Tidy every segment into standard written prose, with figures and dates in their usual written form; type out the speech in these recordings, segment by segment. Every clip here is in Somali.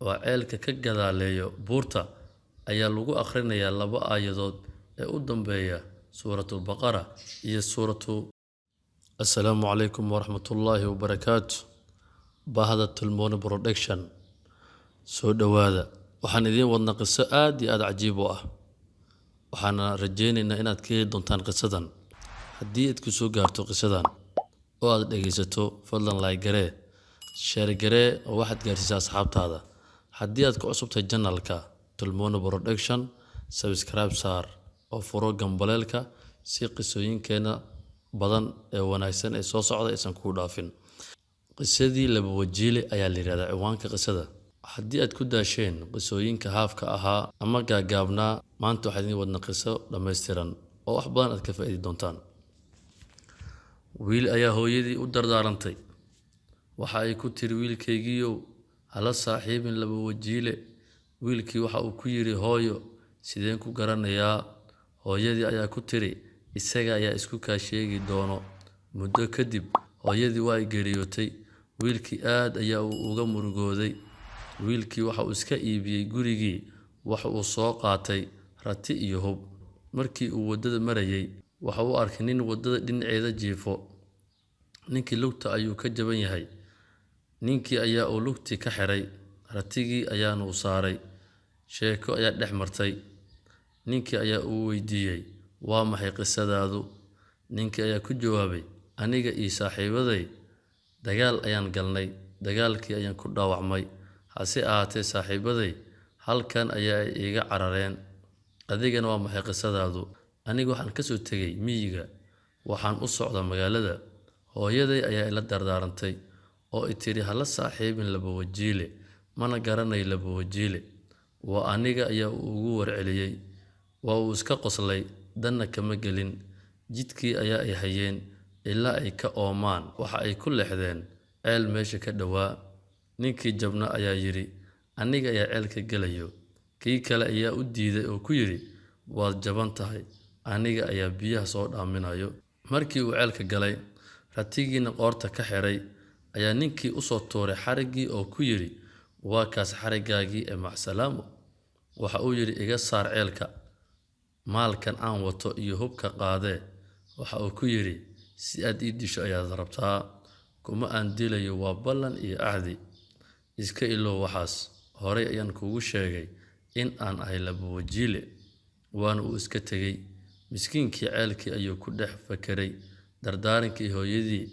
Waa ceelka ka gadaaleeyo buurta ayaa lagu akhrinayaa laba aayadood ee u dambeeya Suuratulbaqara iyo suuratu. Assalaamu calaykum waraxmatullaahi wabarakaatu. Bahda Tulmoni Production, soo dhowaada. Waxaan idiin wadnaa qiso aad iyo aad cajiib u ah, waxaana rajaynaynaa inaad ka heli doontaan qisadan. Haddii aad ku soo gaarto qisadan oo aad dhegaysato, fadlan like garee, share garee oo waxaad gaarsiisaa asxaabtaada. Haddii aad ku cusubtahay channelka Tulmoni Production, subscribe saar oo furo gambaleelka si qisooyinkeena badan ee wanaagsan ee soo socda aysan kuu dhaafin. Qisadii Laba Wajiile ayaa la yidhahdaa ciwaanka qisada. Haddii aad ku daasheen qisooyinka haafka ahaa ama gaagaabnaa, maanta waxaan idiin wadnaa qiso dhammaystiran oo wax badan aad ka faa'iidi doontaan. Wiil ayaa hooyadii u dardaarantay. Waxa ay ku tiri: "Wiilkaygiiyow, hala saaxiibin laba wajiile." Wiilkii waxa uu ku yidhi: "Hooyo, sideen ku garanayaa?" Hooyadii ayaa ku tiri: "Isaga ayaa isku kaa sheegi doono." Muddo kadib hooyadii waa ay geeriyootay. Wiilkii aad ayaa uu uga murugooday. Wiilkii waxa uu iska iibiyey gurigii, waxa uu soo qaatay rati iyo hub. Markii uu waddada marayay, waxa uu arkay nin waddada dhinaceeda jiifo. Ninkii lugta ayuu ka jaban yahay. Ninkii ayaa uu lugtii ka xiray, ratigii ayaana uu saaray. Sheeko ayaa dhex martay. Ninkii ayaa uu weydiiyey: "Waa maxay qisadaadu?" Ninkii ayaa ku jawaabay: "Aniga iyo saaxiibaday dagaal ayaan galnay, dagaalkii ayaan ku dhaawacmay, hase ahaatee saaxiibaday halkan ayaa ay iiga carareen. Adigana waa maxay qisadaadu?" "Aniga waxaan ka soo tegay miyiga, waxaan u socdaa magaalada. Hooyaday ayaa ila dardaarantay oo i tiri hala saaxiibin laba wajiile, mana garanayo laba wajiile waa aniga," ayaa uu ugu warceliyey. Waa uu iska qoslay, danna kama gelin. Jidkii ayaa ay hayeen ilaa ay ka oomaan. Waxa ay ku leexdeen ceel meesha ka dhowaa. Ninkii jabna ayaa yidhi: "Aniga ayaa ceelka gelayo." Kii kale ayaa u diiday oo ku yidhi: "Waad jaban tahay, aniga ayaa biyaha soo dhaaminayo." Markii uu ceelka galay, ratigiina qoorta ka xiray, ayaa ninkii u soo tuuray xariggii oo ku yidhi: "Waa kaas xariggaagii ee macsalaamo." Waxa uu yidhi: "Iga saar ceelka, maalkan aan wato iyo hubka qaadee." Waxa uu ku yidhi: "Si aad ii disho ayaad rabtaa? Kuma aan dilayo, waa ballan iyo axdi. Iska ilow waxaas, horay ayaan kuugu sheegay in aan ahay laba wajiile." Waana uu iska tegey. Miskiinkii ceelkii ayuu ku dhex fakeray dardaarankii hooyadii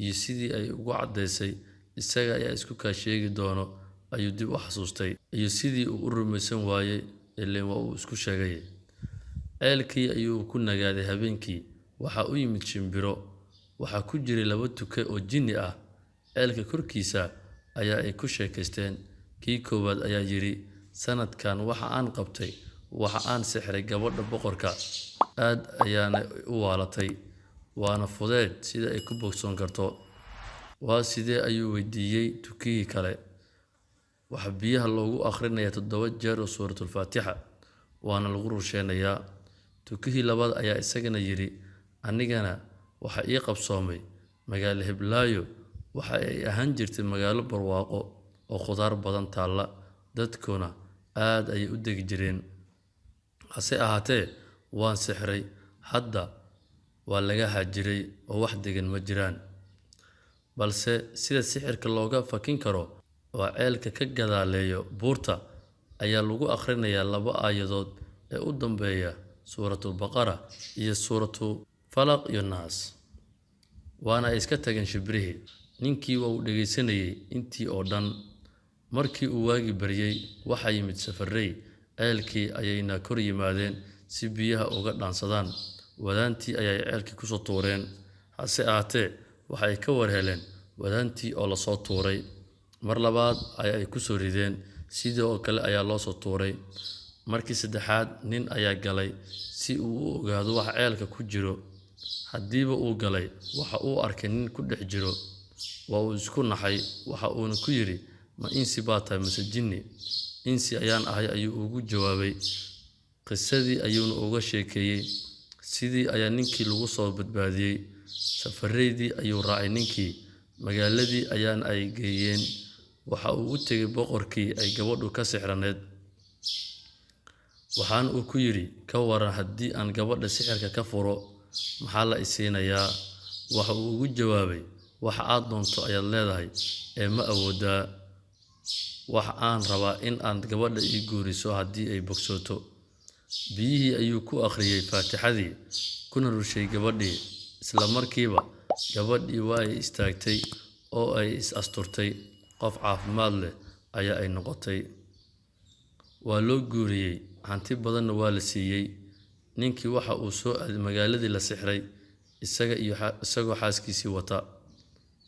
iyo sidii ay ugu caddaysay isaga ayaa isku kaa sheegi doono ayuu dib u xasuustay, iyo sidii uu u rumaysan waayey, ileen waa uu isku sheegay. Ceelkii ayuu ku nagaaday. Habeenkii waxa u yimid shimbiro. Waxaa ku jiray laba tuke oo jinni ah. Ceelka korkiisa ayaa ay ku sheekaysteen. Kii koowaad ayaa yidhi: "Sanadkan waxa aan qabtay, waxa aan sixray gabadha boqorka, aad ayaana u waalatay, waana fudeed sida ay ku bogsoon karto." "Waa sidee?" ayuu weydiiyey tukihii kale. "Waxaa biyaha loogu akhrinayaa 7 jeer oo Suuratulfaatixa, waana lagu rusheynayaa." Tukihii labaad ayaa isagana yidhi: "Anigana waxa ii qabsoomay, magaalo heblaayo waxa ay ahaan jirtay magaalo barwaaqo oo khudaar badan taalla, dadkuna aad ayay u degi jireen. Hase ahaatee waan sixray, hadda waa laga haajiray oo wax degan ma jiraan. Balse sida sixirka looga fakin karo waa ceelka ka gadaaleeyo buurta ayaa lagu akhrinayaa laba aayadood ee u dambeeya Suuratulbaqara iyo suuratu Falaq iyo Naas." Waana ay iska tageen shimbirihii. Ninkii waa uu dhegaysanayay intii oo dhan. Markii uu waagi baryay, waxaa yimid safarey. Ceelkii ayayna kor yimaadeen si biyaha uga dhaansadaan. Wadaantii ayay ceelkii kusoo tuureen, hase ahaatee waxa ay ka war heleen wadaantii oo lasoo tuuray. Mar labaad ayaa ay kusoo rideen, sidii oo kale ayaa loo soo tuuray. Markii saddexaad nin ayaa galay si uu u ogaado waxa ceelka ku jiro. Haddiiba uu galay, waxa uu arkay nin ku dhex jiro. Waa uu isku naxay, waxa uuna ku yidhi: "Ma insi baa tahay mise jinni?" "Insi ayaan ahay," ayuu ugu jawaabay. Qisadii ayuuna uga sheekeeyey. Sidii ayaa ninkii lagu soo badbaadiyey. Safareydii ayuu raacay ninkii, magaaladii ayaana ay geeyeen. Waxa uu u tegay boqorkii ay gabadhu ka sixraneed. Waxaana uu ku yidhi, "Ka waran haddii aan gabadha sixirka ka furo, maxaa la i siinayaa?" Waxa uu ugu jawaabay, "Waxa aad doonto ayaad leedahay ee ma awooddaa? Waxa aan rabaa in aad gabadha ii guuriso haddii ay bogsooto." Biyihii ayuu ku akhriyay faatixadii, kuna rushay gabadhii. Isla markiiba gabadhii waa ay istaagtay oo ay is asturtay. Qof caafimaad leh ayaa ay noqotay. Waa loo guuriyey, hanti badanna waa la siiyey. Ninkii waxa uu soo aaday magaaladii la sixray isaga iyo isagoo xaaskiisii wata.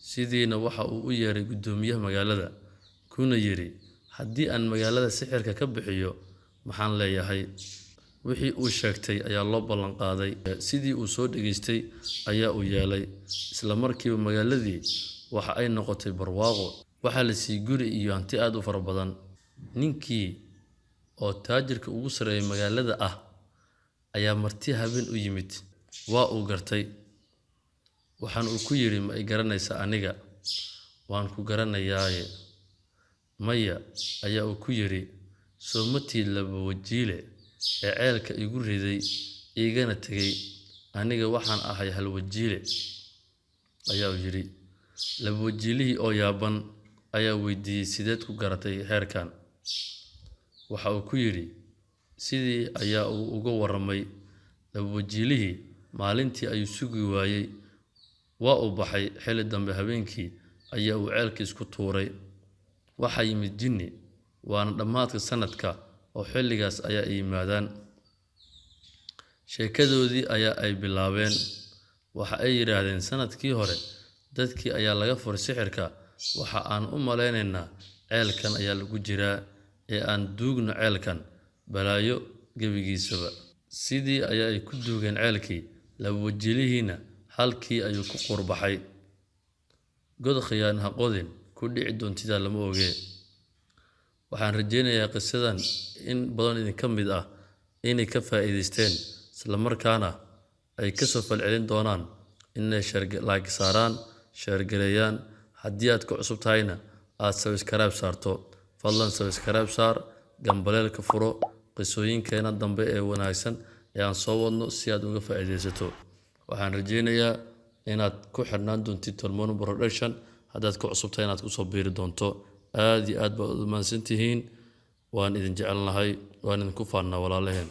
Sidiina waxa uu u yeeray guddoomiyaha magaalada, kuna yidhi, "Haddii aan magaalada sixirka ka bixiyo, maxaan leeyahay?" Wixii uu sheegtay ayaa loo ballan qaaday. Sidii uu soo dhageystay ayaa uu yeelay. Isla markiiba magaaladii waxa ay noqotay barwaaqo. Waxaa la siiyey guri iyo hanti aad u fara badan. Ninkii oo taajirka ugu sarreeyay magaalada ah ayaa marti habeen u yimid. Waa uu gartay. Waxaan uu ku yidhi, "Ma i garanaysaa aniga?" "Waan ku garanayaaye." "Maya," ayaa uu ku yidhi, "soo ma tihid laba wajiile ee ceelka igu riday igana tegay? Aniga waxaan ahay hal wajiile," ayaa uu yidhi. Laba wajiilihii oo yaaban ayaa weydiiyey, "Sideed ku garatay heerkan?" Waxa uu ku yidhi, sidii ayaa uu uga warramay. Laba wajiilihii maalintii ayuu sugi waayey. Waa uu baxay xilli dambe habeenkii ayaa uu ceelkii isku tuuray. Waxaa yimid jinni, waana dhammaadka sanadka oo xilligaas ayaa ay yimaadaan. Sheekadoodii ayaa ay bilaabeen. Waxa ay yidhaahdeen, "Sanadkii hore dadkii ayaa laga furay sixirka. Waxa aan u malaynaynaa ceelkan ayaa lagu jiraa ee aan duugno ceelkan balaayo gebigiisaba." Sidii ayaa ay ku duugeen ceelkii. Laba wajilihiina halkii ayuu ku qurbaxay. God khiyaan ha qodin, ku dhici doontidaa lama ogee. Waxaan rajaynayaa qisadan in badan idinka mid ah inay ka faa'iidaysteen, isla markaana ay ka soo falcelin doonaan inay like saaraan, share gareeyaan. Haddii aad ku cusub tahayna aad subscribe saarto. Fadlan subscribe saar, gambaleelka furo, qisooyinkeena dambe ee wanaagsan ee aan soo wadno si aad uga faa'iidaysato. Waxaan rajaynayaa inaad ku xirnaan doontid Tolmoon Production. Haddaad ku cusub tahay, inaad kusoo biiri doonto. Aad iyo aad baad u mahadsantihiin. Waan idin jecelnahay, waan idinku faannaa walaalaheen.